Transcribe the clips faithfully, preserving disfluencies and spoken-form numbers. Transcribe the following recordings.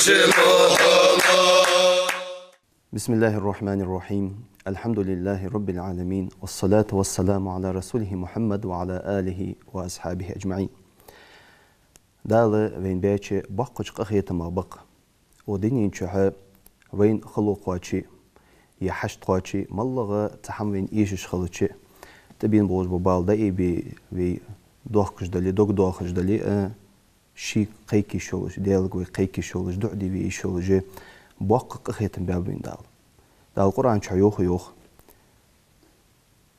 بسم الله الرحمن الرحيم. الحمد لله رب العالمين. والصلاة والسلام على رسوله محمد وعلى آله وأصحابه أجمعين. Дала вайна баьча боккхача къахетамах ба-кх. Укх дунен чухь вайна хало кхоаче, е хьашт кхоаче, моллагӀа цхьа хӀама вайна эшаш хилча, тӀабена болаш бола бала дӀаайбе, вай дохкаш дале, дог дохаш дале а, шийга кхайка йиш йолаш, Даьлага вай кхайка йиш йолаш, дуӀа де вай йиш йолаш, боккха къахетам баьб вайна Дала. Дала Къуръан чу йоах, йоах: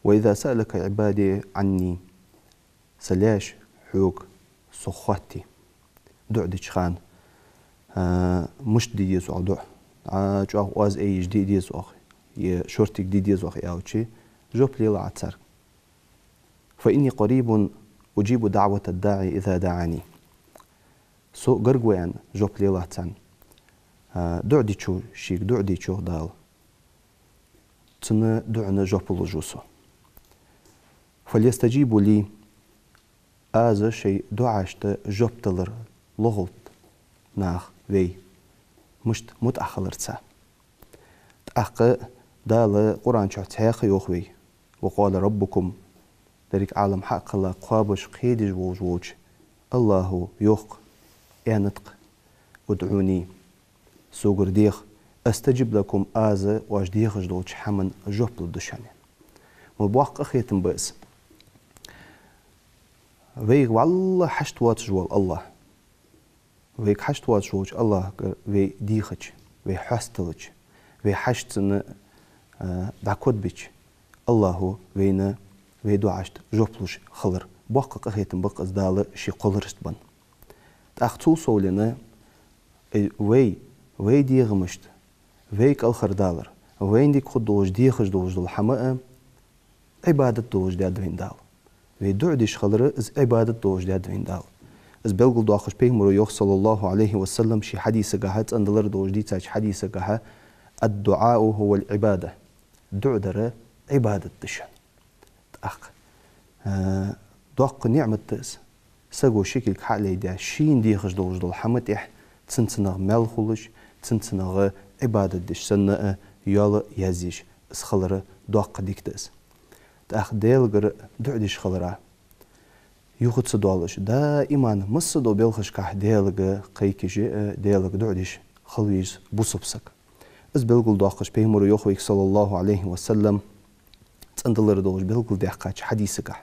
وإذا سألك عبادي عني, са лаьш хьога сох хоатте, дуӀа деча хана, а, мишта де деза оаха дуӀа? А, чӀоагӀа оаз айеш де деза оаха, е шортига де деза оаха аьлча, жоп лелахь Ӏа царга. فإني قريب أجيب دعوة الداع إذا دعاني. Со гарга ва аьнна, жоп лелахь царна. А, дуӀа дечо, шийга дуӀа дечо Дала, цун дуӀана жоп луш ва со. فليستجيبوا لي. Аз шоай дуӀашта жоп далар лохалда нах вай, мишта мутӀахьа хиларца. ТӀаккха Дала Къуръан чухь цхьаькха йоах вайга: وقال ربكم, деррига Ӏалам хьакхелла, кхоабаш, кхедеш волаш волча АллахӀа йоах-кх, аьннад-кх: ادعوني, согара деха, أستجب لكم, аз оаш дехаш долча хӀаман жоп лургда шоана. Ма боккха къахетам ба из. Вайга вӀалла хьашт воацаш вола АллахӀ. Вайга хьашт воацаш волча АллахӀагара вай дехача, вай хьасталча, вай хьашт цунна, а, дӀакодбича, АллахӀа вайна, вай дуӀашта жоп луш хилар. Боккха къахетам ба-кх из Дала ший кхолларашта бенна. ТӀаккха цул совгӀа, э, вай, вай дегӀамашта вай кӀалхардалар, вайна дика хургдолаш дехаш долаш дола хӀама а Ӏибадат долаш даьд вайна Дала. Вай дуӀа деш хилар, из Ӏибадат долаш даьд вайна Дала. Из белгалдоаккхаш Пайхамаро йоах, صلى الله عليه وسلم, ший хьадисагахьа, цӀендалара долаш дийцача хьадисагахьа: الدعاء هو العبادة. ДуӀа дар Ӏибадат да шоана. ТӀаккха, а, доккха ниӀмат да из. Саго ши кулг хьа а лайдаь, шийна дехаш долаш дола хӀама тӀехьа цунцанах маьл хулаш, цунцанах Ӏибадат деш санна а йола язъеш, из хилар доккха дика да из. ТӀаккха Даьлагара дуӀа деш хилара юха ца доалаш, даиман массадолча белхашкахьа Даьлага кхайкаш а, Даьлага дуӀа деш хила веза бусалба саг. Из белгалдоаккхаш Пайхамаро йоах вайга, صلى الله عليه وسلم, цӀендалара долаш белгалдаьккхача хьадисагахьа: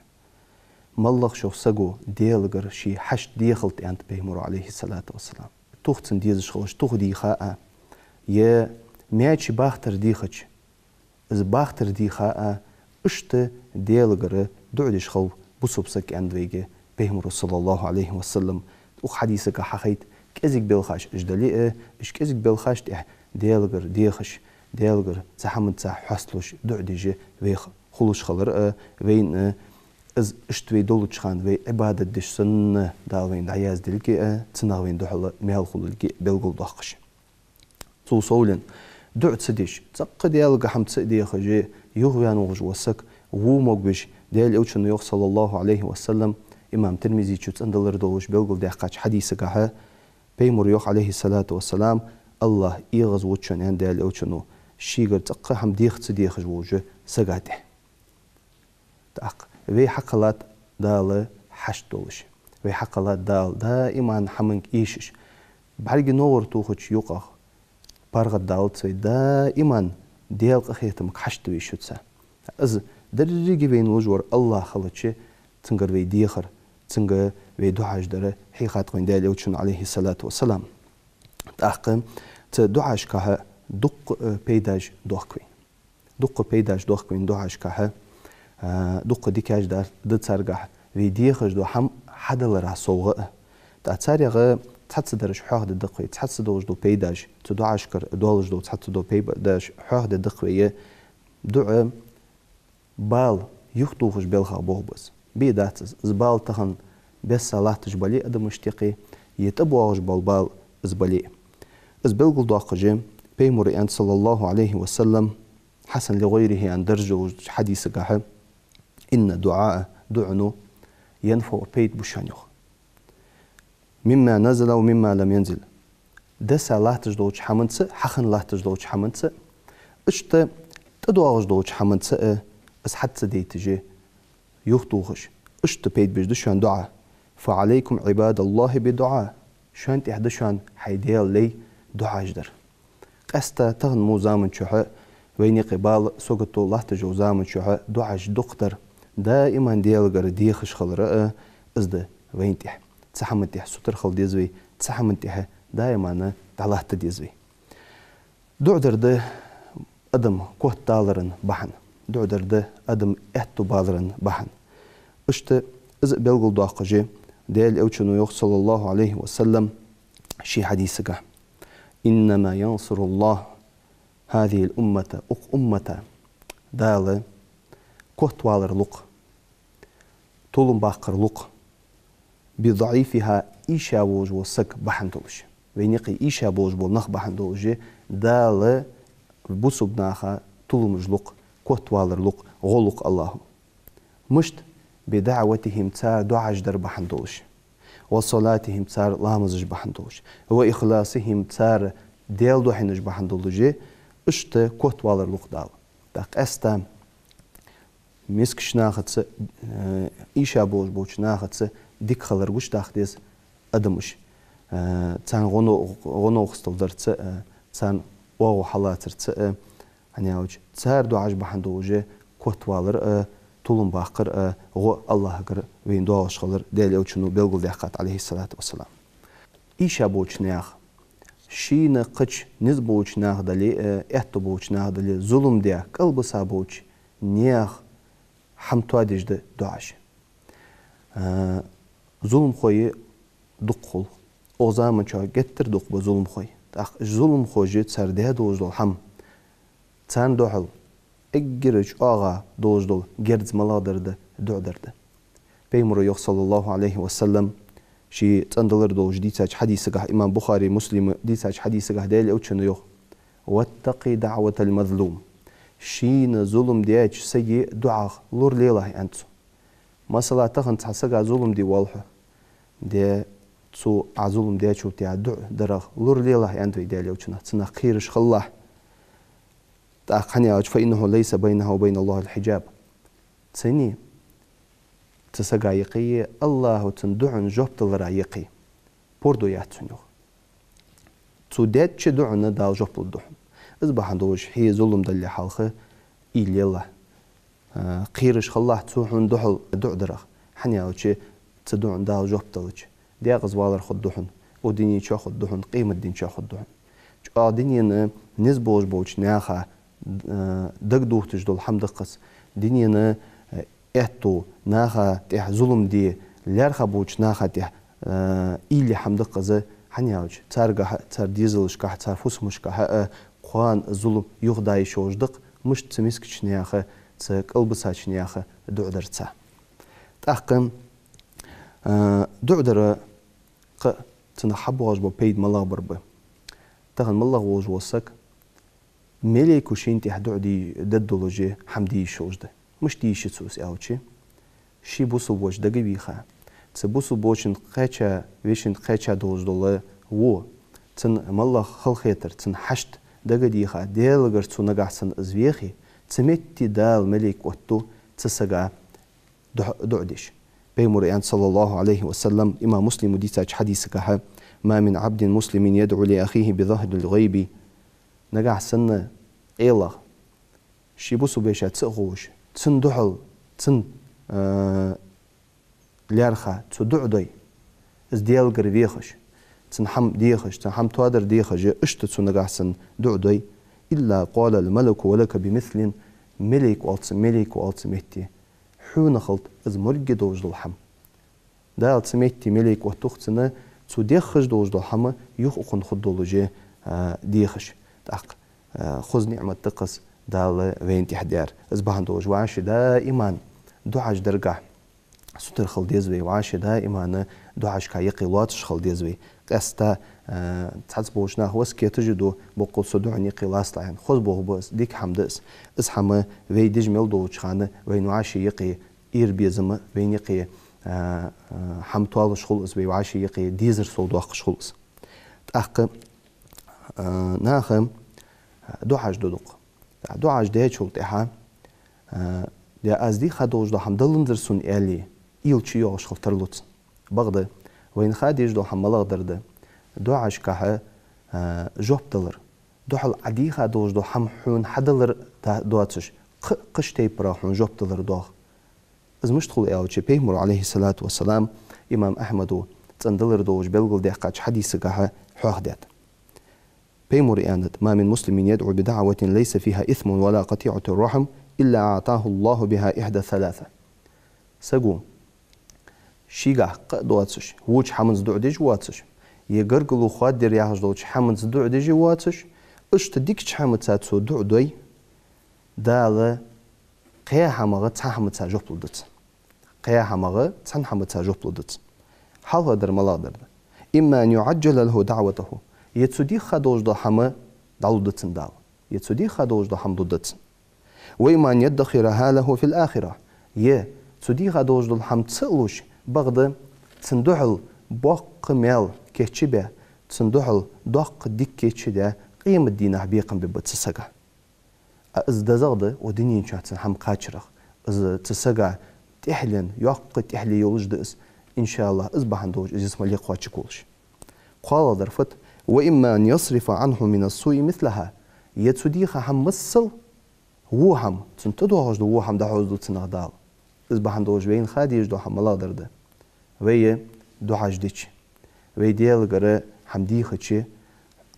моллагӀа шух саго Даьлагара ший хьашт дехалда, аьннад Пайхамаро, عليه الصلاة والسلام, тух цунна дезаш хилча, тух дийха а, е маьчий бахтар дийхача, из бахтар дийха а, иштта Даьлагара дуӀа деш хила бусалба саг, аьннад вайга Пайхамаро, صلى الله عليه وسلم. Укх хьадисагахьа хьахайт, кӀезига белхаш уж дале а, уж кӀезига белхаш тӀехьа Даьлагара дехаш, Даьлагара цхьа хӀаманца хьоасталуш дуӀа деш вай хулаш хилар а, вайна, из иштта вай долча хана вай Ӏибадат деш санна Дала вайна дӀаяздилга а, цунах вайна духьала маьл хулилга а белгалдоаккхаш. Цул совгӀа, дуӀа ца деш, цӀаккха Даьлага хӀама ца а дехаш, юхаваьнна волаш вола саг во могабеш, Даьла Элчано йоах, صلى الله عليه وسلم, имам Тирмизечо цӀендалара долаш белгалдаьккхача хьадисагахьа, Пайхамаро йоах, عليه الصلاة والسلام: АллахӀ эгӀазвода шоана, аьннад Даьла Элчано, шийгара цӀаккха хӀама деха ца дехаш волча сага тӀехьа. ТӀаккха вай хьакхеллад Дала хьашт долаш. Вай хьакхеллад Дала даиман хӀаманга эшаш. БӀарга новар тохача юкъах паргӀатдалац вай, даиман Даьла къахетамга хьашт да вай шуца. Из деррига вайна луш вар АллахӀ хилча, цунгара вай дехар, цунга вай дуӀаш дар хьийхад-кх вайна Даьла Элчано, عليه الصلاة والسلام. ТӀаккха цу дуӀашкахьа дуккха, э, пайдаш доахк вайна. Дуккха пайдаш доахк вайна дуӀашкахьа, а, дуккха дикаш дар да царгахьа, вай дехаш дола хӀама хьадалара совгӀа а. ТӀаккха царех цхьацца дараш хьоахадергда-кх вай, цхьацца долаш дола пайдаш, цу дуӀашкара долаш дола цхьацца дола пайдаш хьоахадергда-кх вай. ДуӀа бала юхатохаш белхах болх ба из. Бе дац из. Из бала тахан бесса латташ бале а адамашта юкъе, е тӀабоагӀаш бола бала из бале а. Из белгалдоаккхаш, Пайхамаро аьннад, صلى الله عليه وسلم, حسن لغيره аьнна дарж йолча хьадисагахьа: إن الدعاء, дуӀано, ينفع, пайда бу шоана, йоах, مما نزل ومما لم ينزل. деса латташ долча хӀаманца, хьахинна латташ долча хӀаманца, иштта тӀадоагӀаш долча хӀаманца а из хьаца дайташ, юхатохаш. Иштта пайда беш да шоана дуӀа. فعليكم عباد الله بالدعاء. Шоана тӀа да шоана, хӀай Даьла лай, дуӀаш дар. Къаьстта тахан мо заман чухь вайна юкъе бала, сагото латташ йолча заман чухь дуӀаш дукха дар. Даиман Даьлагара дехаш хилар а из да вайна тӀа. Цу хӀаман тӀа сутара хила деза вай, цу хӀаман тӀа даиман дӀалатта деза вай. ДуӀа дар да адам котдалара бахьан. ДуӀа дар да адам аьттув балара бахьан. Иштта из белгалдоаккхаш, Даьла Элчано йоах, صلى الله عليه وسلم, ший хьадисагахь: إنما ينصر الله هذه الأمة. Укх уммата Дала котвалар лу-кх, толам баккхар лу-кх, بضعيفها, ийша волаш вола саг бахьан долаш. Вайна юкъе ийша болаш бола нах бахьан долаш, Дала бусалба наха толам лу-кх, котвалар лу-кх, гӀо лу-кх АллахӀо. Мишта? بدعوتهم, цар дуӀаш дар бахьан долаш. وصلاتهم, цар ламазаш бахьан долаш. وإخلاصهم, цар Даьла духьа хиннаш бахьан долаш, иштта котвалар лу-кх Дала. ТӀаккха къаьстта мискача нахаца, э, ийша болаш болча нахаца дика хилар гучадаха деза адамаш. Э, царна гӀо-, гӀо-новкъостал дарца а, царна оагӀув хьалацарца а, хӀана аьлча цар дуӀаш бахьан долаш котвалар а, толам баккхар а гӀо АллахӀагара вайна доагӀаш хилар Даьла Элчано белгалдаьккхад, عليه الصلاة والسلام. Ийша болча наьха, шийна кхыча низ болча наха дале а, аьттув болча наха дале а, зулам даь, кӀалбиса болча наьха хӀама тоадеш да дуӀаш. А, зуламхой дукха хул. Укх заман чухь геттара дукха ба зуламхой. ТӀаккха уж зуламхоша цар даь долаш дола хӀама, царна духьал эггара чӀоагӀа долаш дола герз малагӀа дар да? ДуӀа дар да. Пайхамаро йоах, صلى الله عليه وسلم, ший цӀендалара долаш дийцача хьадисагахь, имам Бухари, Муслима дийцача хьадисагахь Даьла Элчано йоах: واتق دعوة المظلوم. Шийна зулам даьча сага дуӀах лоралелахь, аьннад цо. Масала, тахан цхьан сага зулам де воалл хьо. Де, цу Ӏа зулам даьчул тӀехьа дуӀа дарах лоралелахь, аьннад вайга Даьла Элчано, цунах кхераш хилалахь. ТӀаккха хӀана аьлча, فإنه ليس بينه وبين الله حجاب. Цунна, цу сага юкъе, АллахӀо цун дуӀан жоп далара юкъе пордув яц цунна, йоах. Цо даьча дуӀанна Дала жоп лургда хьона. Из бахьан долаш хье зулам далале хьалха уйла елалахь. А, кхераш хилалахь цо хьона духьал дуӀа дарах. ХӀана аьлча, цу дуӀанна Дала жоп далча, декъаза валар хургда хьона, укх дунен чухь хургда хьона, къематден чухь хургда хьона. ЧӀоагӀа дунен низ болаш болча наха, а, дагадохийташ дола хӀама да-кх из. Дунен, а, аьттув, наха тӀехьа зулам де, лаьрхӀа болча наха тӀехьа, а, уйла е хӀама да-кх из, хӀана аьлча, царгахьа, цар дезалашкахьа, цар фусамашкахьа а кхоана зулам юхаде йиш йолаш да-кх, мишта цу мискача наьха, цу кӀалбисача наьха дуӀа дарца. ТӀаккха, а, дуӀа дара кхы цунах хьабоагӀаш бола пайда малагӀбар ба? Тахан малагӀа волаш вола саг малейко шийна тӀехьа дуӀа де, дергдолаш хӀама де йиш йолаш да. Мишта де йиш я цо из аьлча, ший бусалба воша дагавийха, цу бусалба вошан кхаьча, вешан кхаьча долаш дола во, цун малагӀа халахетар, цун хьашт дагадийха, Даьлагара цо нагахьа санна из вехе, цу метте Дала малейк оттаду цу сага дуӀа, дуӀа деш. Пайхамаро аьннад, صلى الله عليه وسلم, имам Муслима дийцача хьадисагахьа: ما من عبد مسلم يدعو لأخيه بظهر الغيب. Нагахьа санна къайлагӀа, ший бусалба вешийца а ховш, цунна духьал, цунна, а, лаьрхӀа цо дуӀа дой, из Даьлагара вехаш, цунна хӀама дехаш, цунна хӀама тоадар дехаш, иштта цо нагахьа санна дуӀа дой, إلا قال الملك ولك بمثل, малейко оал цунна, малейко оал цу метте: хьона хилда из моргге долаш дола хӀама. Дала цу метте малейк оттаду-кх цунна, цо дехаш долаш дола хӀама юха укхунна хургдолаш, а, дехаш. ТӀаккха, а, хоза ниӀмат да-кх из Дала вайна тӀехьа даьр. Из бахьан долаш вӀаши даиман дуӀаш даргахьа сутара хила деза вай, вӀаши даиман дуӀашка юкъе лоацаш хила деза вай. Къаьстта, а, цхьацца болча наха васкеташ а ду, боккъал со дуӀан юкъе ласталахь аьнна. Хоза болх ба из, дика хӀама да из. Из хӀама вай деш мел долча хана вайна вӀаши юкъе эр безам а, вайна юкъе, а, а, хӀама тоалуш хул из, вай вӀаши юкъе дезар совдоаккхаш хул из. ТӀаккха А, наха, а, дуӀаш ду дукха. ТӀаккха дуӀаш дечул тӀехьа, а, де аз дийха долаш дола хӀама даланзар сона аьле, уйла чуйоагӀаш хила тарлу цун. Бакъда, вайна ха дезаш дола хӀама малагӀа дар да? ДуӀашкахьа, а, жоп далар. Духьал Ӏа дийха долаш дола хӀама хьона хьадалар да-, доацаш, кхы, кхыча тайпара хьона жоп далар доагӀа. Из мишта хул аьлча, Пайхамара, Ӏалайхи ссалату вассалам, имам Ахьмада цӀендалар долаш белгалдаьккхача хьадисагахьа хьоахадаьд. Пайхамара аьннад: «ما من مسلم يدعو بدعوة ليس فيها إثم ولا قطيعة رحم إلا أعطاه الله بها إحدى ثلاث». Саго шийгахь къа а доацаш, воча хӀаманца дуӀа деш а воацаш, е гаргало хоададир яхаш долча хӀаманца дуӀа деш а воацаш, иштта дикача хӀамаца цо дуӀа дой, Дала кхаь хӀамагӀа цхьан хӀамаца жоп лургда цунна. Кхаь хӀамагӀа цхьан хӀамаца жоп лургда цунна. Хьалхардар малагӀа дар да? «إما أن يعجل له دعوته». Е цо дийха долаш дола хӀама дӀалургда цунна Дала. Е цо дийха долаш дола хӀама лургда цунна. «وإما أن يدخرها له في الآخرة». Е цо дийха долаш дола хӀама ца а луш, бакъда цунна духьал боккха маьл кийчбе, цунна духьал доккха дика кийчдаь, къематдийнахьа бекхам бергба цу сага. А из дезагӀа да, укх дунен чу цунна хӀама кхачарах. Из цу сага тӀехьленна, йоккха тӀехьле йолаш да из, иншааллахӀ, из бахьан долаш из ялсмале кхоачаргволаш. КхоалагӀдар фуд? «وإما أن يصرف عنه من السوء مثلها». Е цо дийха хӀама масал во хӀама, цунна тӀадоагӀаш дола во хӀама дӀахьовзадергда цунах Дала. Из бахьан долаш вайна ха дезаш дола хӀама малагӀа дар да? Вай дуӀаш дича, вай Даьлагара хӀама дийхача,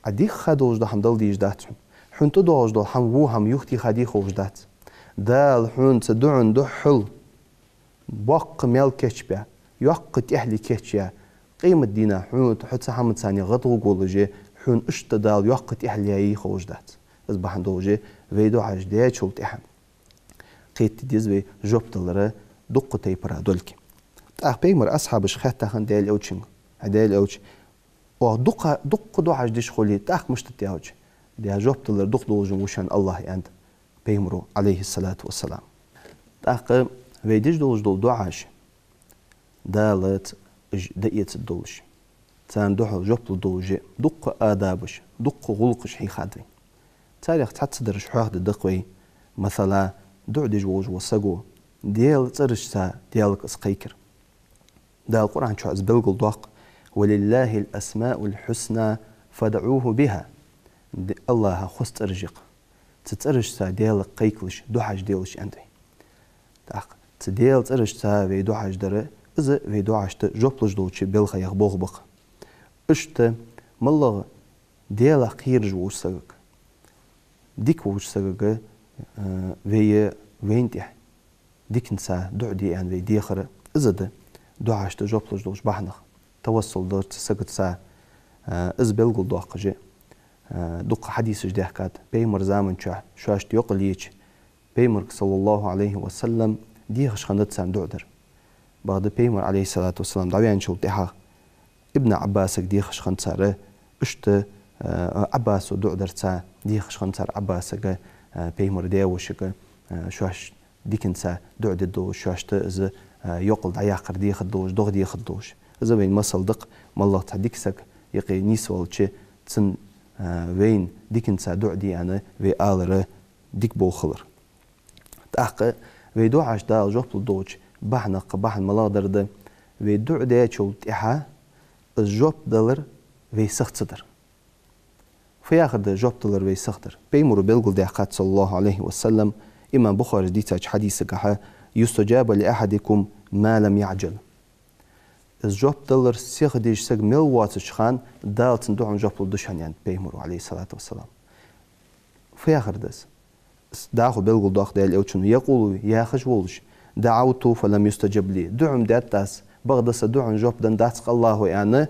Ӏа дийха долаш дола хӀама дала дезаш дац хьона. Хьона тӀадоагӀаш дола хӀама, во хӀама юхатеха дийха ховш дац. Дала хьона цу дуӀан духьал боккха маьл кийчбе, йоккха тӀехьле кийчъяь, къематдийнахьа хьона, хьо цу хӀамаца гӀадгӀоргволаш, хьона иштта Дала йоккха тӀехьле яь йийха ховш дац. Из бахьан долаш вай дуӀаш дечул тӀехьа кхета деза вай жоп далара дуккха тайпара долга. ТӀаккха Пайхамара асхьабаша хаьттад хӀанз Даьла Элчанга: «ХӀай Даьла Элча, оаха дукха, дуккха дуӀаш деш хуле, тӀаккха мишта да?» аьлча, «Де жоп далар дукха долаш ва шоана АллахӀ», аьннад Пайхамара, Ӏалайхи ссалату вассалам. ТӀаккха вай деш долаш дола дуӀаш Дала ц-, уж дӀаэцаргдолаш, царна духьал жоп лургдолаш дуккха адабаш, дуккха гӀулакхаш хьийхад вайна. Царех цхьаццадараш хьоахаде деза вай. Масала, дуӀа деш волаш вола саго Даьла цӀерашца Даьлага из кхайкар. Дала Къуръан чу из белгалдоаккх: «ولله الأسماء الحسنى فادعوه بها». Д-, АллахӀа хоза цӀераш я-кх. Цу цӀерашца Даьлага кхайкалаш, дуӀаш делаш, аьннад вайна. ТӀаккха цу Даьла цӀерашца вай дуӀаш дар, из вай дуӀашта жоп луш долча белхаех болх ба-кх. Иштта моллагӀа Даьлах кхераш волча сагага, дика волча сагага, э, вай, вайна тӀехьа диканца дуӀа де аьнна вай дехар, из да дуӀашта жоп луш долча бахьанех. Тавассул дар цу сагаца, э, из белгалдоаккхаш, э, дуккха хьадисаш даьхкад. Пайхамара заман чу шоашта йокъал еча, Пайхамарга, саллаллахӀу Ӏалайхи ва саллам, дехаш хиннад царна дуӀа дар. Бакъда Пайхамар, Ӏалайхи ссалату вассалам, дӀаваьнначул тӀехьагӀа Ибн Ӏаббасага дехаш хиннад цар, иштта, э, Ӏаббаса дуӀа дарца дехаш хиннад цар Ӏаббасага, э, Пайхамара даь-вешийга, э, шоаш диканца дуӀа дергдолаш, шоашта из, э, йокъал дӀаяккхар дехаргдолаш, догӀа дехаргдолаш. Из вайна масал да-кх, моллагӀа цхьа дика саг юкъе нийсвелча, цунна, э, вайна диканца дуӀа де аьнна вай алар дика болх хилар. ТӀаккха вай дуӀашта Дала жоп лургдолча бахьанех кхы бахьан малагӀа дар да? Вай дуӀа дечул тӀехьа из жоп далар вай сиха ца дар. Фу яхар да жоп далар вай сиха дар? Пайхамара белгалдаьккхад, саллаллахӀу Ӏалайхи ва саллам, имам Бухарис дийцача хьадисагахьа: «يستجاب لأحدكم ما لم يعجل». Из жоп далар сиха деш саг мел воацача хана Дала цун дуӀан жоп лургда шоана, аьннад Пайхамара, Ӏалайхи ссалату вассалам. Фу яхар да из? С-, дӀахо белгалдоаккх Даьла Элчано: «يقول», яхаш волаш: «دعوت فلم يستجب لي». ДуӀа-м даьд аз, бакъда са дуӀан жоп деннадац-кх АллахӀа, аьнна,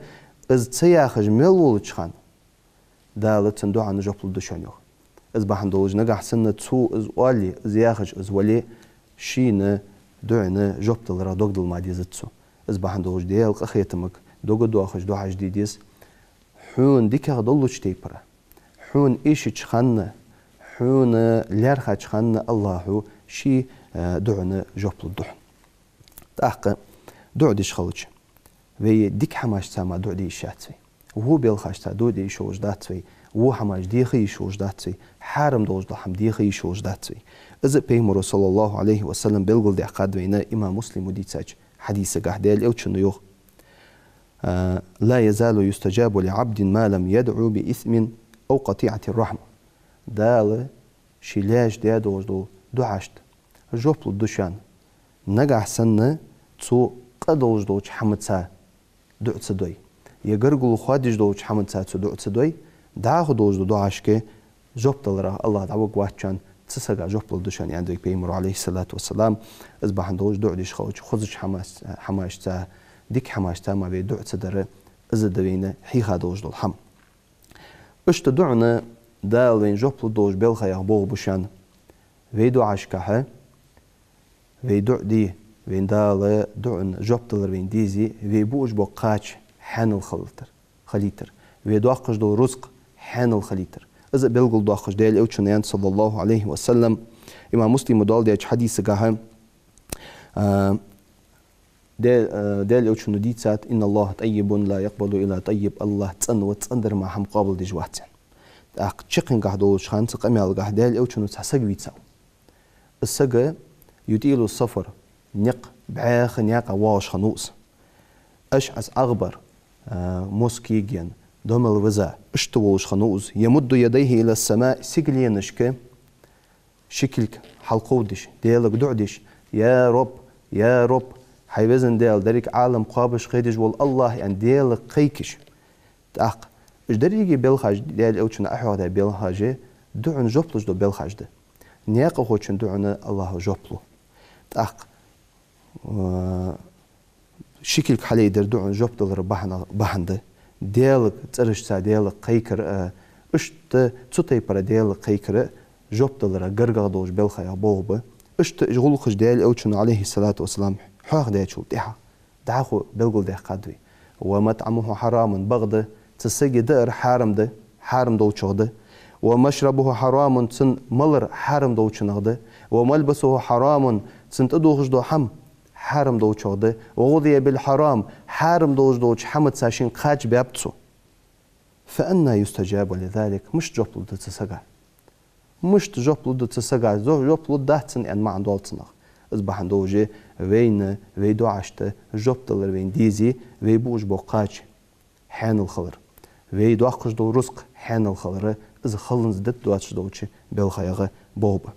из ца яхаш мел волча хана Дала цун дуӀан жоп лургда шоана, йоах. Из бахьан долаш нагахьа санна цо из оале, из яхаш из вале, шийна дуӀан жоп даларах дог дилла ма дезац цо. Из бахьан долаш Даьла къахетамга дог доахаш дуӀаш де деза. Хьона дикагӀа долча тайпара, хьона эшача хана, хьона лаьрхӀача хана АллахӀа ший, э, дуӀан жоп лургда хьона. ТӀаккха дуӀа деш хилча, вай дика хӀамашца мара дуӀа де йиш яц вай. Во белхашца дуӀа де йиш йолаш дац вай, во хӀамаш деха йиш йолаш дац вай, хьарам долаш дола хӀама деха йиш йолаш дац вай. Из а Пайхамаро, саллаллахӀу Ӏалайхи ва саллам, белгалдаьккхад вайна, имам Муслима дийцача хьадисагахь Даьла Элчано йоах: «لا يزال يستجاب لعبد ما لم يدع بإثم أو قطيعة رحم». Дала ший лаьша даь долаш дола дуӀашта жоп лургда шоана, нагахь санна цо къа долаш долча хӀамаца дуӀа ца дой, е гаргало хоадеш долча хӀамаца цо дуӀа ца дой, дӀахо долаш дола дуӀашка жоп даларах АллахӀ дӀаваргвац шоана, цу сага жоп лургда шоана, аьннад вайга Пайхамаро, Ӏалайхи ссалату вассалам. Из бахьан долаш дуӀа деш хилча, хозача хӀамаш-, хӀамашца, дика хӀамашца мара вай дуӀа ца дар, из да вайна хьийха долаш дола хӀама. Иштта дуӀанна Дала вайна жоп лургдолча белхаех болх ба шоана. Вай дуӀашкахьа, вай дуӀа де, вайна Дала дуӀанна жоп далар вайна дезе, вай буаш бола кхача хьаьнал хилийтар, хилийтар. Вай доаккхаш дола рузкъа хьаьнал хилийтар. Из а белгалдоаккхаш Даьла Элчано аьннад, саллаллахӀу Ӏалайхи ва саллам, имам Муслима доаладаьча хьадисагахьа, а, Даь-, а, Даьла Элчано дийцад: «إن الله طيب لا يقبل إلا طيب». АллахӀ цӀена ва, цӀенадар мара хӀама къоабалдеш вац, аьнна. ТӀаккха чаккхенгахь долча хана цу къамаьлагахь Даьла Элчано цхьа саг вийцав. Из саг يطيل السفر, никъ, бӀаьха наькъа воагӀаш хиннав из. أشعث أغبر, а, мос кегаенна, домал виза, иштта волаш хиннав из. يمد يديه إلى السماء, сигаленашка ши кулг хьалкховдадеш, Даьлага дуӀа деш: «Я Рабб, я Рабб, хӀай везан Даьла, деррига Ӏалам кхоабаш, кхедеш вола АллахӀ», — аьнна, Даьлага кхайкаш. ТӀаккха уж деррига белхаш, Даьла Элчано Ӏохьоахадаь белхаш, дуӀанна жоп луш дола белхаш да. Наькъахочун дуӀанна АллахӀа жоп лу. ТӀаккха, а, ши кулг хьалайдар дуӀанна жоп далара бахьан, бахьан да. Даьлага цӀерашца Даьлага кхайкар а, иштта цу тайпара Даьлага кхайкар а жоп далара гаргагӀа долча белхаех болх ба. Иштта уж гӀулакхаш Даьла Элчано, Ӏалайхи ссалату вассалам, хьоахадаьчул тӀехьагӀа дӀахо белгалдаьккхад вай. «ومطعمه حرام», бакъда цу сага даар хьарам да, хьарам долчох да. «ومشربه حرام», цун малар хьарам долчунах да. «وملبسه حرام», цун тӀадувхаш дола хӀама хьарам долчох да. «وغذي بالحرام», хьарам долаш долча хӀамаца шийна кхача баьб цо. «فأنى يستجاب لذلك», мишта жоп лургда цу сага? Мишта жоп лургда цу сага? Зо-, жоп лургдац цунна аьнна маӀан доал цунах. Из бахьан долаш вайна, вай дуӀашта жоп далар вайна дезе, вай буаш бола кхача хьаьнал хилар, вай доаккхаш дола рузкъа хьаьнал хилар, из халанза датта доацаш долча белхаех болх ба.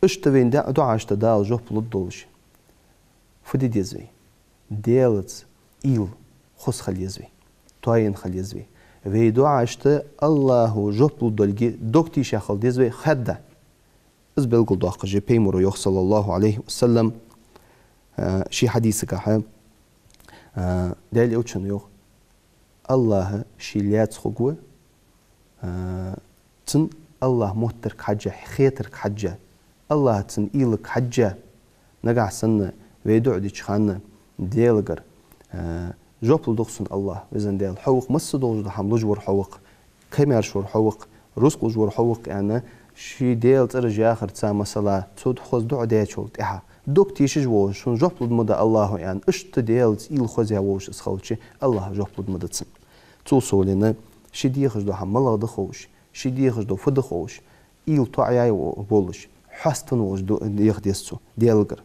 Иштта вайна да-, дуӀашта Дала жоп лургдолаш фу де деза вай? Даьлаца уйла хоза хила еза вай, тоаена хила еза вай. Вай дуӀашта АллахӀа жоп лургдолга дог тийша хила деза вай хадда. Из белгалдоаккхаш Пайхамаро йоах, саллаллахӀу Ӏалайхи ва саллам, а, ший хьадисагахьа, а, Даьла Элчано йоах: АллахӀ ший лаьца хургва, а, цун АллахӀ моттарга хьежжа, хетарга хьежжа, АллахӀ цун уйлага хьежжа, нагахь санна вай дуӀа деча хана Даьлагара, а, жоп лургда-кх сона АллахӀ, везан Даьла, хьо ва-кх массадолаш дола хӀама луш вар, хьо ва-кх камаьрша вар, хьо ва-кх рузкъа луш вар, хьо ва-кх, аьнна, ший Даьла цӀераш яхарца, масала, цу хоза дуӀа даьчул тӀехьагӀа дог тийшаш волаш, сона жоп лургда ма да АллахӀа, аьнна, иштта Даьлаца уйла хозъяь волаш из хилча, АллахӀа жоп лургда ма да цунна. Цул совгӀа, ший дехаш дола хӀама малагӀа да ховш, ший дехаш дола фу да ховш, уйла тоаяь волаш, хьаста волаш ду-, деха деза цо Даьлагара.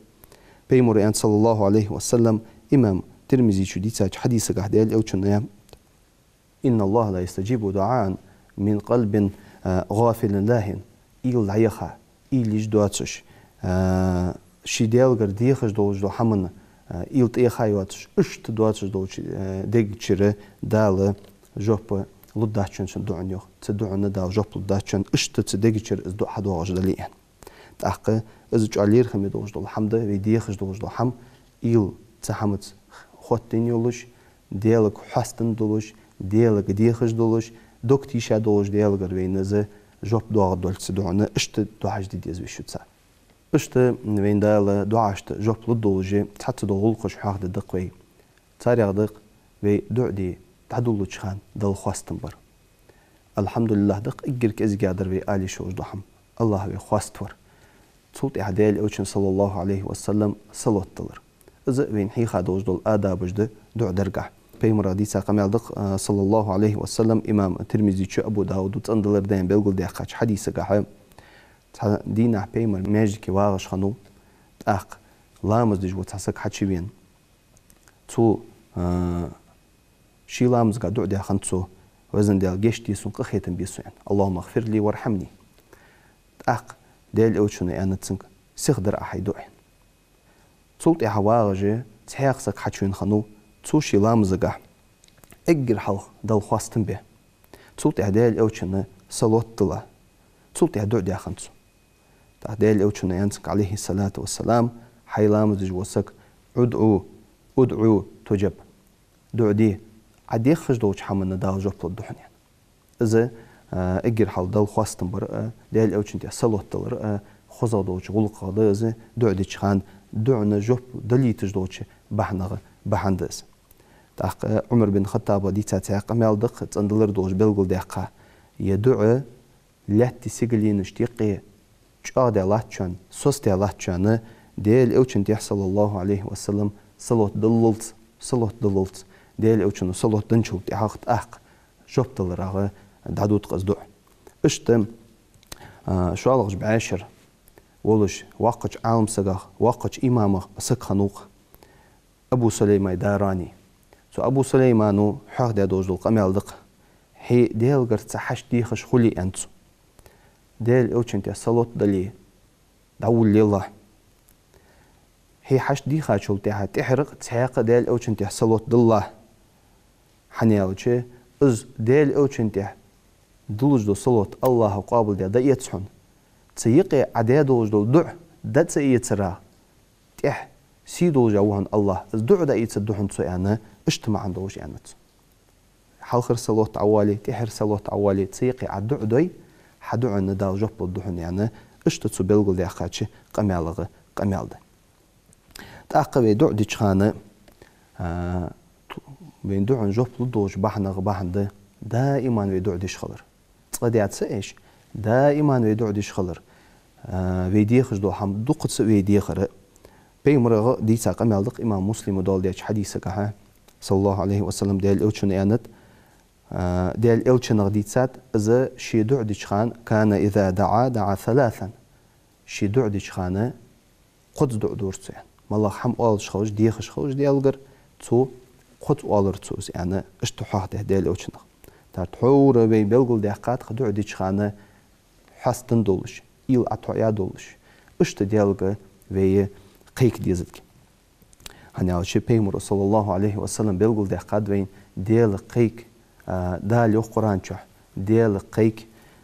Пайхамаро аьннад, саллаллахӀу Ӏалайхи ва саллам, имам Тирмизечо дийцача хьадисагахь Даьла Элчано аьннад: «إن الله لا يستجيب دعاء من قلب، а, غافل لاهٍ». Уйла дӀаяха, уйла йиш доацаш, а, ший Даьлагара дехаш долаш дола хӀаман, а, уйла тӀаяха йоацаш, иштта доацаш долча, а, дега чура Дала жоп лургдац шоана цун дуӀанна, йоах. Цу дуӀанна Дала жоп лургдац шоана, иштта цу дега чура из дуӀа хьадоагӀаш дале, аьнна. ТӀаккха из чӀоагӀа лерхӀаме долаш дола хӀама да, вай дехаш долаш дола хӀама, уйла цу хӀамаца хоттаденна йолаш, Даьлага хьаста долаш, Даьлага дехаш долаш, дог тийша долаш, Даьлагара вайна из жоп доагӀаргдолга цу дуӀанна, иштта дуӀаш де деза вай шуца. Иштта вайна Дала дуӀашта жоп лургдолаш цхьацца дола гӀулакхаш хьоахаде да-кх вай. Царех да-кх вай дуӀа де дӀадолалуча хана Далла хоастам бар. АлхьамдулиллахӀ да-кх эггара кӀезигагӀа дар вай ала йиш йолаш дола хӀама, АллахӀа вай хоаставар. Цул тӀехьагӀа Даьла Элчанна, саллаллахӀу Ӏалайхи ва саллам, салот далар. Из а вайна хьийха долаш дола адабаш да дуӀа даргахьа. Пайхамара дийца къамаьл да-кх, а, саллаллахӀу Ӏалайхи ва саллам, имам Тирмизечо, Абу Дауда цӀандалар даьнна белгалдаьккхача хьадиса тӀа. Цхьан дийнахьа Пайхамар маьждиге вагӀаш хиннав, тӀаккха ламаз деш вола цхьа саг хьачувена. Цо, а, ший ламазага дуӀа даь хиннад цо: «Везан Даьла, гешт де сона, къахетам бе сона», — аьнна. «اللهم اغفر لي وارحمني». ТӀаккха Даьла Элчано аьннад цунга: «Сиха дир Ӏа хьай дуӀа», — аьнна. Цул тӀехьагӀа вагӀаш цхьаькха саг хьачувена хиннав, цо ший ламазага эггара хьалха Далла хоастам бе. Цул тӀехьагӀа Даьла Элчанна салот дилла. Цул тӀехьагӀа дуӀа даь хиннад цо. ТӀаккха Даьла Элчано аьннад цунга, Ӏалайхи ссалату вассалам: «Хьай ламаз деш вола саг, ادع، ادع تجب. ДуӀа де, Ӏа дехаш долча хӀаманна Дала жоп лургда хьона», — аьнна. Из, а, эггара хьалха Далла хоастам бар а, Даьла Элчана тӀа салот дилар а хозагӀа долча гӀулакхех да из, дуӀа деча хана дуӀанна жоп далийташ долча бахьанех бахьан да из. ТӀаккха Ӏумар бин Хаттаба дийца цхьаькха къамаьл да-кх, цӀандалар долаш белгалдаьккха: ер дуӀа лаьттеи сигаленашта юкъе чӀоагӀдаь латтачоа, соцадаь латтачоа Даьла Элчана тӀа, саллаллахӀу Ӏалайхи ва саллам, салот диллалца, салот диллалца, Даьла Элчано салот денначул тӀехьагӀа тӀаккха жоп даларах дӀадода-кх из дуӀа. Иштта, а, шоллагӀча бӀаьшера волаш воккхача Ӏалам сагах, воккхача имамах саг хиннав-кх Абу Сулайман Дарани. Цу Абу Сулаймана хьоахадаь долаш дола къамаьл да-кх: «Хье Даьлагара цхьа хьашт дехаш хуле, — аьннад цо, — Даьла Элчана тӀа салот дале, дӀаволалелахь. Хье хьашт дийхачул тӀехьагӀа тӀехьаркх цхьаькха Даьла Элчана тӀа салот диллалахь. ХӀана аьлча из Даьла Элчана тӀа диллаш дола салот АллахӀа къоабалдаь дӀаэц хьона. Цу юкъе Ӏа даь долаш дола дуӀа дӀа ца эцарах тӀехьа сий долаш ва хьона АллахӀ, из дуӀа дӀаэцаргда хьона цо», — аьнна, иштта маӀан долаш аьннад цо. Хьалхара салот Ӏавоале, тӀехьара салот Ӏавоале, цу юкъе Ӏа дуӀа дой, хьа дуӀанна Дала жоп лургда хьона, аьнна, иштта цо белгалдаьккхача къамаьлех къамаьл да. ТӀаккха вай дуӀа деча хана, а, вайна дуӀанна жоп лургдолча бахьанех бахьан да даиман вай дуӀа деш хилар. Цкъа даьд ца эш, даиман вай дуӀа деш хилар, а, вай дехаш дола хӀама дукхаза вай дехар. Пайхамара дийца къамаьл да-кх имам Муслима доаладеча хьадиса тӀа, саллаллахӀу Ӏалайхи ва саллам, Даьла Элчано аьннад, а, Даьла Элчанах дийцад, из ше дуӀа деча хана: «كان إذا دعا دعا ثلاثا». Ше дуӀа деча хана кхозза дуӀа дора цо, аьнна. МалагӀа хӀама оалаш хилча, дехаш хилча Даьлагара, цо кхозза оалар цо из, аьнна, иштта хьоахадаьд Даьла Элчанах. ТӀаккха тхьовра вай белгалдаьккхад-кх дуӀа деча хана хьастам долаш, уйла Ӏотоаяь долаш, иштта Даьлага вай кхайка дезаргда. ХӀана аьлча Пайхамара, саллаллахӀу Ӏалайхи ва саллам, белгалдаьккхад вайна Даьла кхайка, а, Дала йоах Къуръан чу: «Даьла кхайка,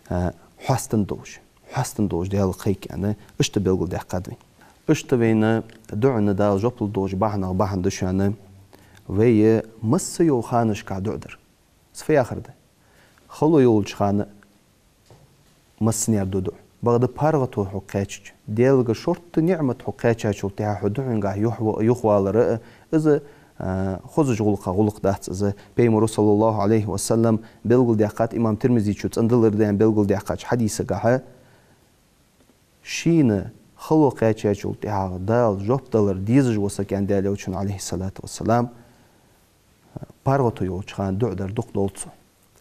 а, хьастам долаш, хьастам долаш Даьла кхайка», — аьнна, иштта белгалдаьккхад вайна. Иштта вайна дуӀанна Дала жоп лургдолча бахьанех бахьан да шоана вай масса йолча ханашка дуӀа дар. Из фу яхар да? Хало йолча хана массане а ду дуӀа. Бакъда паргӀато хьога кхаьчача, Даьлагара шортта ниӀмат хьога кхаьчачул тӀехьагӀа хьо дуӀанга юха-, юхавалар а, из, а, хозача гӀулакхех гӀулакх дац из. Пайхамара, саллаллахӀу Ӏалайхи ва саллам, белгалдаьккхад имам Тирмизечо цӀандалар даьнна белгалдаьккхача хьадиса тӀа: «Шийна хало кхаьчачул тӀехьагӀа Дала жоп далар дезаш вола саг, — аьннад Даьла Элчано, Ӏалайхи ссалату вассалам, — паргӀато йолча хана дуӀа дар дукха долда цо.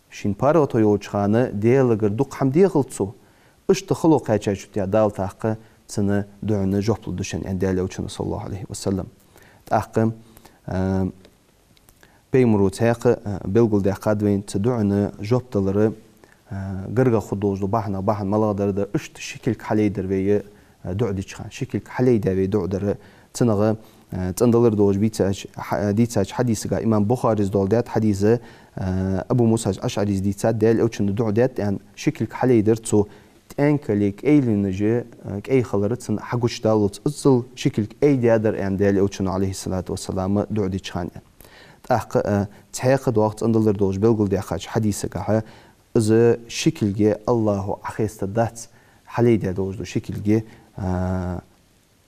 Шийна паргӀато йолча хана Даьлагара дукха хӀама дехалда цо, иштта хало кхаьчачул тӀехьагӀа Дала тӀаккха цун дуӀанна жоп лургда шоана», — аьннад Даьла Элчано, саллаллахӀу Ӏалайхи ва саллам. ТӀаккха, а, Пайхамара цхьаькха, а, белгалдаьккхад вайна цу дуӀанна жоп далара, а, гаргагӀа хургдолаш дола бахьанех бахьан малагӀа дар да, иштта ши кулг хьалайдар вай, а, дуӀа деча хана. Ши кулг хьалайдаь вай дуӀа дар. Цунах, а, цӀандалар долаш бийцача, хьа-, дийцача хьадиса тӀа имам Бухарис доаладаьд хьадис, а, Абу Муса АшӀарис дийцад, Даьла Элчано дуӀа даьд аьнна, ши кулг хьалайдар цо, тӀенкале кӀайленаш, а, кӀай хилар цун хьагучадаллалца, иззал ши кулг айдаьдар аьнна Даьла Элчано, Ӏалайхи ссалату вассалам, дуӀа деча хана аьнна. ТӀаккха, а, цхьаькха доагӀа цӀандалар долаш белгалдаьккхача хьадиса тӀа, из ши кулг АллахӀа Ӏохестаргдац, хьалайдаь долаш дола ши кулг, а,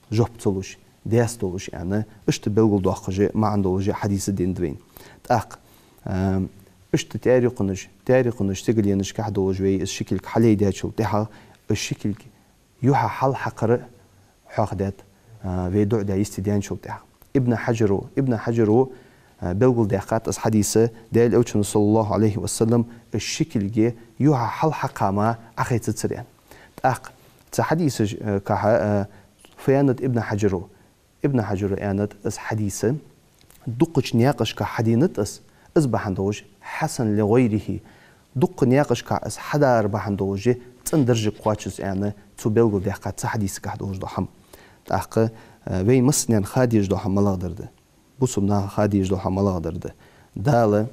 жоп ца луш, даьсса долаш аьнна, иштта белгалдоаккхаш, маӀан долаш хьадис денад вайна. ТӀаккха, а, иштта тӀарикъанаш, тӀарикъанаш, сигаленашка долаш вай из ши кулг хьалайдаьчул тӀехьагӀа, из ши кулг юха хьалхьакхар хьоахадаьд, а, вай дуӀа даь йисте даьнначул тӀехьагӀа. Ибн Хьаджара, Ибн Хьаджара Белгалдаьккхад из хьадис, Даьла Элчано, صلى الله عليه وسلم, из ши кулг юха хьалхьакхийна Ӏохайшацар аьнна. ТӀаккха цу хьадисашкахь, э, фу аьннад Ибн Хьаджара, Ибн Хьаджара аьннад, из хьадис дукхача наькъашкахь хьаденад из, из бахьан долаш حسن لغيره, дукха наькъашкахь из хьадар бахьан долаш цӀена даржага кхоачаш аьнна, цо белгалдаьккхад цу хьадисагахь долаш дола хӀама. ТӀаккха, э, вай массанена ха дезаш дола хӀама малагӀдар да? Бусалба наха ха дезаш дола хӀама малагӀдар да? Дала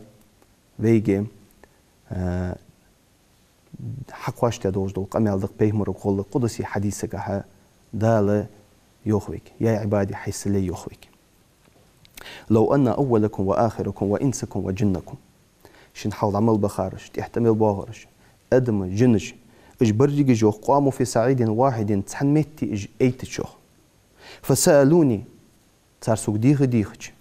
вайга, э, хьакхоачашдаь долаш дола къамаьл да-кх, пайхамарагахьа гӀолла къудси хьадисагахь Дала йоах вайга: «يا عبادي», хьай са лай, йоах вайга. «لو أن أولكم وآخركم وإنسكم وجنكم». Шун хьалха дӀа мел бахараш, тӀехьа тӀа мел боагӀараш, адамаш, жинаш, уж берригаш, йоах, «قاموا في صعيد واحد», цхьан метте уж эттача, йоах, «فسألوني», цар сога дийха дийхача,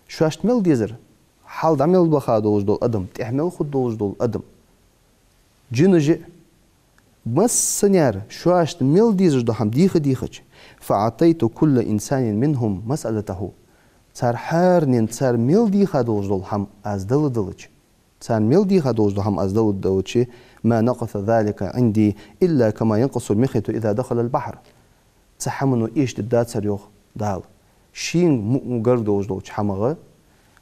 шоашта мел дезар, хьалха дӀа мел баха долаш дола адам, тӀехьа мел хургдолаш дола адам, жинаш а, массанена шоашта мел дезаш дола хӀама дийха дийхача, «فأعطيت كل إنسان منهم مسألته», цар хӀаранена цар мел дийха долаш дола хӀама аз дала делча, цар мел дийха долаш дола хӀама аз дала делча, «ما نقص ذلك عندي إلا كما ينقص المخيط إذا دخل البحر». Цу хӀамано эшадергдацар, йоах Дала, шийна му-, гарга долаш долча хӀамах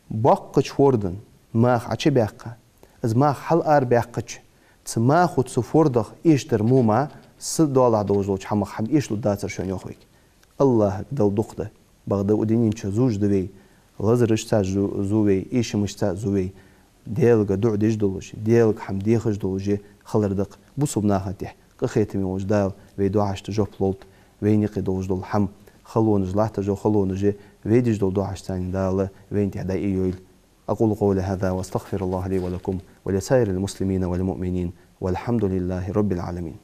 боккхача форда маха Ӏочубаьккха, из маха хьаларабаьккхача, цу махо цу фордах эшадар мо мара са доалахьа долаш долча хӀамах хӀама эшалургдацар шоана, йоах вайга. АллахӀага Далла дукха да. Бакъда укх дунен чу зувш да вай, лазарашца зу-, зу вай, эшамашца зу вай. Даьлага дуӀа деш долаш, Даьлага хӀама дехаш долаш хилар да-кх. Бусалба наха тӀехьа къахетаме волча Дала вай дуӀашта жоп лолда, вайна юкъе долаш дола хӀама, халонаш латташ йола халонаш, вай деш дола дуӀаш царна Дала вайна тӀехьа дӀааййойла. أقول قولي هذا وأستغفر الله لي ولكم ولسائر المسلمين والمؤمنين والحمد لله رب العالمين.